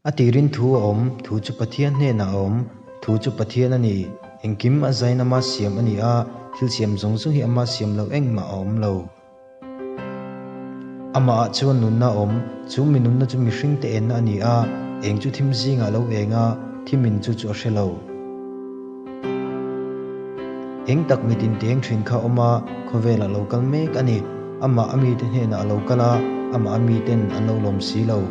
A tirin thu a awm, thu chu Pathian hnenah a awm, thu chu Pathian a ni. Engkim a zain ama siam a ni a, thil siam zawng zawng hi ama siam loh engmah a awm lo. Amahah chuan nunna a awm, chu mi nunna chu mihringte enna a ni a, eng chu thim zingah a lo eng a, thimin chu chu a hre lo. Eng tak mitin teng thin kha awm a, khawvelah lo kal mek a ni. Amah a mite hnenah a lo kal a, amah a miten an lo lawm si lo.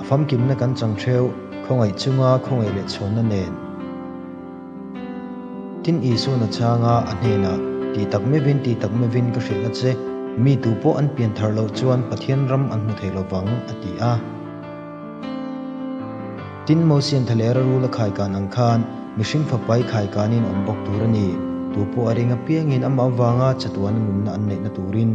A famkimna kan chang theuh, khawngaih chunga khawngaih leh chhuanna nen. Tin Isuan a chhang a, a hnenah, Ti tak mevin, ti tak mevin ka hrilh a che, mi tu pawh an pian thar loh chuan Pathian ram an hmu thei lo vang, a ti a. Tin Mosian thalera rul a khaikan ang khan, mihring fapai khaikanin awm bawk tur a ni, tu pawh a ring apiangin amah avanga chatuana nunna an neihna turin.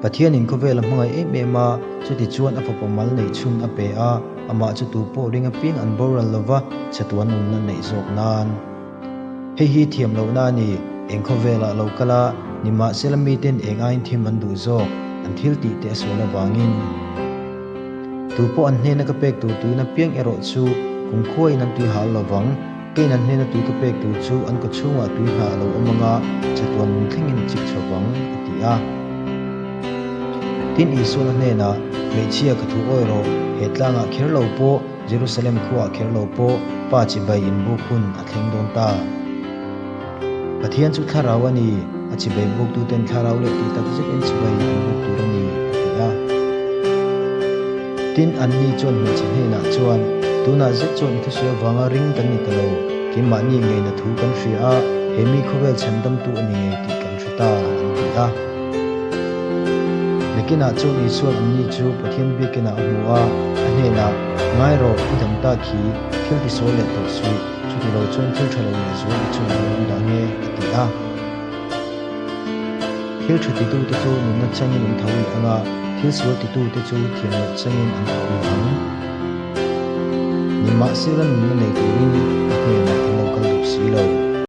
Pathianin khawvel a hmangaih em em a, chuti chuan a fapa mal neih chhun a pe a, amah chu tu pawh ring apiang an boral lova chatuan nunna neih zawk nan. Hei hi thiam lohna a ni, eng khawvelah lo kal a, nimahsela miten eng aiin thim an duh zawk, an thil tih te a sual avangin. Tu pawh an hnena ka pek tur tuin apiang erawh chu kumkhuain an tui hal lovang, Kei nan hnena tui ka pek tur chu an kaw chhungah tui hna a lo awm anga, chatuan nung thlengin a chik chho vang, a ti a. Tin, Isuan a hnenah, Hmeichhia ka thu awi rawh, he tlangah kher lo pawh, Jerusalem khuaah kher lo pawh, Pa chibai inbuk hun a thleng dawn ta. Pathian chu thlarau a ni, a chibai buktuten thlarau leh tih tak zetin chibai an buk tur a ni, a ti a. Tin, anni chuan hmeichhe hnenah chuan, Tunah zet chuan i thusawi avanga ring kan ni ta lo, keimahni ngeina thu kan hria a, he mi khawvel chhandamtu a ni ngei tih kan hre ta, an ti a. Nakinah chuan Isua'n anni chu Pathian biakinah a hmu a, a hnenah, Ngai rawh, i dam ta khi, thil tisual leh tawh suh, chuti lo chuan thil tha lo leh zual i chungah lo awm dah nge, a ti a. Thil tha titute chu nunna changin an tho leh ang a, thil sual titute chu thiam loh changin an tho leh ang. Nimahsela nunna nei turin ka hnenah an lo kal duh si lo.